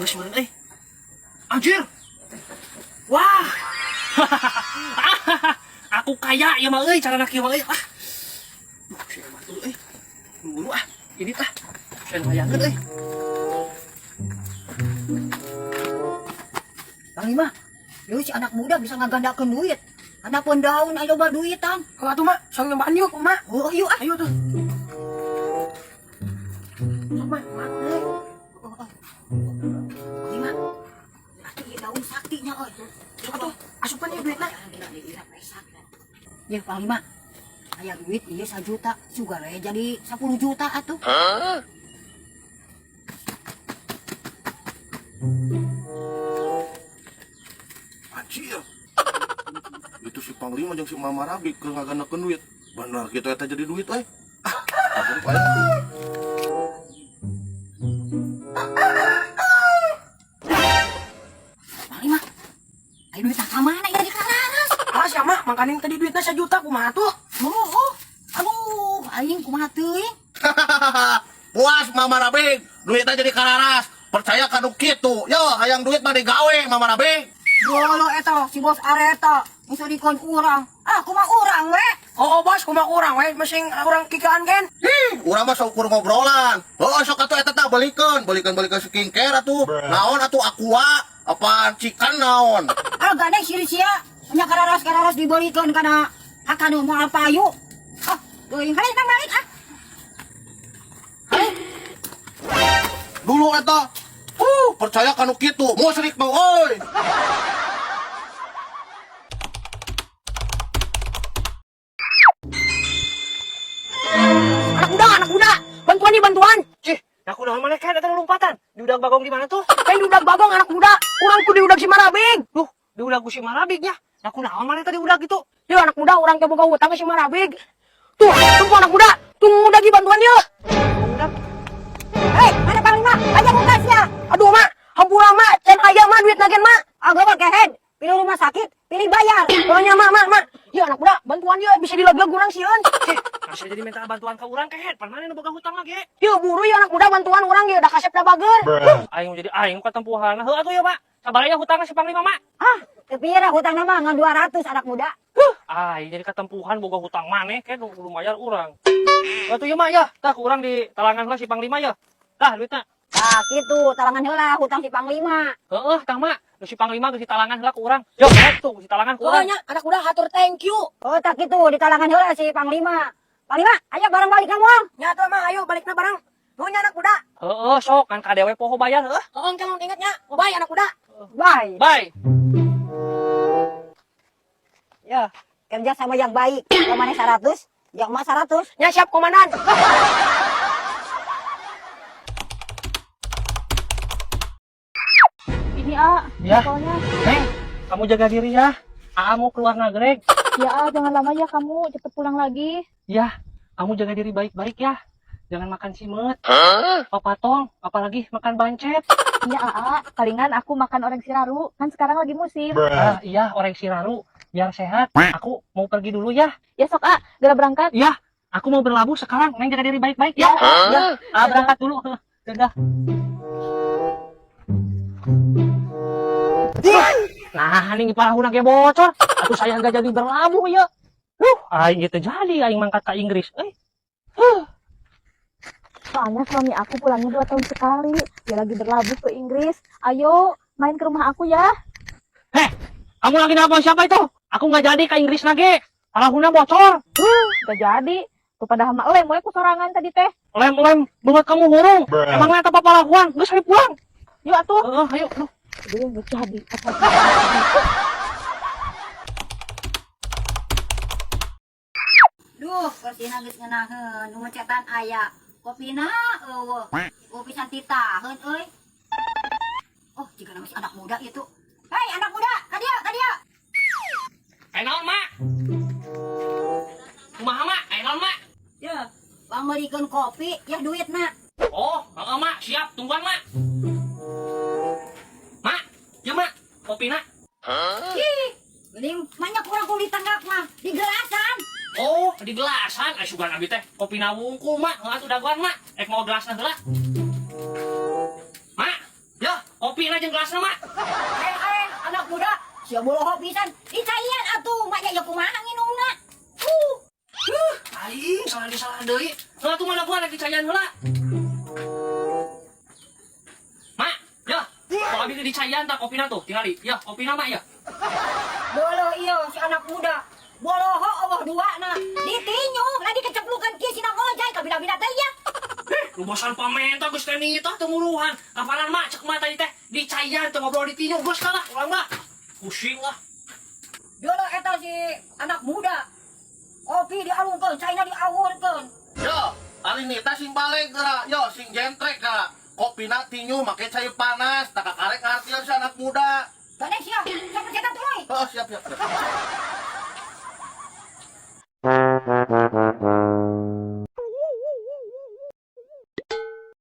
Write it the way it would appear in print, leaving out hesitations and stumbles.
Geus meureun euy. Anjir. Wah. Aku kaya ya mah euy, carana kieu mah euy. Ah. Duh, sia mah tuh euy. Buru ah, ini ah. Saya hayangeun euy. Panglima, lu si anak muda bisa ngagandakeun duit. Anak pun daun ayo loba duitan. Oh, atuh mak, sok nyobaan yuk, mak. Oh, ayo ah. Ayo tuh. Sok mak, mak. Oh, oh. Panglima. Atuh ieu daun saktinya euy. Sok atuh, asupan ya duitna. Ya Panglima. Aya duit ieu 1 juta, sugan we jadi 10 juta atuh. Anjir. Itu si Panglima jeung si Mama Rabi keur ngagandakeun duit. Bener kitu eta jadi duit euy. Ah, ampun paling. Panglima. Aya duit ka mana ieu di kararas? Alas ya mak, makanin tadi duitnya 1 juta kumaha tuh? Oh, oh. Aduh, aing kumaha teuing? Puas Mama Rabi, duitnya jadi kararas. Percaya kanu kitu. Yo, hayang duit mah digawe Mama Rabi. Bolo eta si bos areta misudikeun urang. Ah, kumaha urang we? Oh, oh bos, kumaha urang we, masing urang kikaan gen. Ih, urang mah saukur ngobrolan. Oh, sok atuh eta tah belikeun, belikeun skincare atuh. Naon atuh aqua, apaan cikan naon. Ah, gandeng siri sia. Nya kararas-kararas dibelikeun kana hakanu moal payu. Ah, teuing hale nang balik ah. Hale. Dulu eta. Percaya kanu kitu, musyrik mah euy. Anak muda, bantuan nih bantuan. Cih, aku naon maneh kan eta lompatan. Diudag bagong di mana tuh? Kan diudag bagong anak muda, urang ku diudag si Marabig. Duh, diudag ku si Marabig nya. Aku naon maneh tadi udag gitu? Yo anak muda, urang teh boga hutang ka si Marabig. Tuh, tunggu anak muda, tunggu lagi bantuan yeuh. Udag. Hei, mana Panglima? Aja buka sia. Aduh mak, hampura mak, can aya mak duit nagen mak. Ah, gawat kehed. Pilih rumah sakit, pilih bayar. Pokoknya mak, mak, mak. Yo anak muda, bantuan yeuh bisa dileg-leg urang sieun. Cih, masih jadi minta bantuan ke urang kehed. Pan maneh nu boga hutang lagi? Yo buru yo anak muda bantuan urang yeuh da kasep da bager. Aing jadi aing katempuhan. Heuh atuh ya, Pak. Sabar aya hutangna si Panglima, Mak. Ah, kepira hutangna mah ngan 200 anak muda. Huh, aing jadi katempuhan boga hutang maneh ke nu kudu mayar urang. Atuh ieu mah ya, tah ku urang di talangan heula si Panglima ya. Tah duitna. Tah kitu, talangan heula hutang si Panglima. Heeh, tah Mak. Nu si Panglima geus ditalangan heula ku urang. Yo, tuh ditalangan ku urang. Pokoknya anak muda hatur thank you. Oh, tah kitu ditalangan heula si Panglima. Panglima, ayo barang balik kamu. Nya atuh mah ayo balikna barang. Nuhun nya anak muda. Heeh, sok kan kadewe poho bayar heuh. Heeh, kalau inget nya. Bye anak muda. Bye. Bye. Ya, kerja sama yang baik. Yang mana 100, yang emas 100. Nya siap komandan. Ini A, Ya. pokoknya. Neng, kamu jaga diri ya. Aa mau keluar nagreg. Ya A, jangan lama ya kamu, cepet pulang lagi. Ya, kamu jaga diri baik-baik ya. Jangan makan simet, papatong, apalagi makan bancet. Iya AA, palingan aku makan oreng siraru, kan sekarang lagi musim. Ah, iya, oreng siraru, biar sehat. Aku mau pergi dulu ya. Ya sok A, segera berangkat. Iya, aku mau berlabuh sekarang. Neng jaga diri baik-baik ya. Ya, ah, berangkat dulu. Dadah. Nah, ini parahuna ge bocor. Atuh saya nggak jadi berlabuh ya. Aing gitu jadi aing mangkat ke Inggris. Soalnya suami aku pulangnya 2 tahun sekali. Dia lagi berlabuh ke Inggris. Ayo, main ke rumah aku ya. Heh, kamu lagi nelpon siapa itu? Aku nggak jadi ke Inggris lagi. Parahuna bocor. Nggak jadi. Tuh padahal mah lem, we ku sorangan tadi teh. Lem-lem, buat kamu hurung. Emangnya apa parahuan? Geus ayo pulang. Yuk atuh. Heeh, ayo. Duh. Aduh, nggak jadi. Duh, bersihna geus ngeunaheun, nu mencetan aya. Kopina eueuh. Kopi santitaheun euy. Oh, jika nama si anak muda itu. Hei, anak muda, ka dieu, ka dieu. Eh, naon, Mak? Kumaha, Mak? Eh, naon, Mak? Ya, pangmeulikeun kopi ya duitna. Oh, heeh, Mak, siap, tungguan, Mak. Mak, ya, Mak, kopina. Hah? Ih, geuning banyak urang kulit tanggap mah di gelasan. Oh, di gelasan. Sugan abi teh kopina wungkul, Mak. Heeh, atuh dagoan, Mak. Ek mau gelasna heula. Mak, ya, kopi. jeung gelasna, Mak. Eh, eh, anak muda, sia boloho pisan. Dicaian atuh, maknya ya kumaha nginumna. Aing salah di salah deui. Heula tuh mana gua lagi dicaian heula. Mak, ya. Kalau abi dicaian tak kopina tuh, tingali. Ya, kopina Mak ya. Bolo iya si anak muda. Boloho Allah dua na. Ditinyu, lagi keceplukan kieu sina ngojay kabila-bila teh ya. Lu bosan pamenta geus teh nitah teu muruhan. Kapanan Mak cek Mak tadi teh dicaian teu ngobrol ditinyu geus kalah urang mah. Pusing lah. Bolo eta si anak muda. Kopi dialungkeun, caina diawurkeun. Yo, ari nita sing balik geura. Yo, sing jentrek geura. Kopina tinyu make cai panas, tak karek ngartian si anak muda. Gandeng sia, sok pencetan tuh euy. Oh, siap, siap, siap.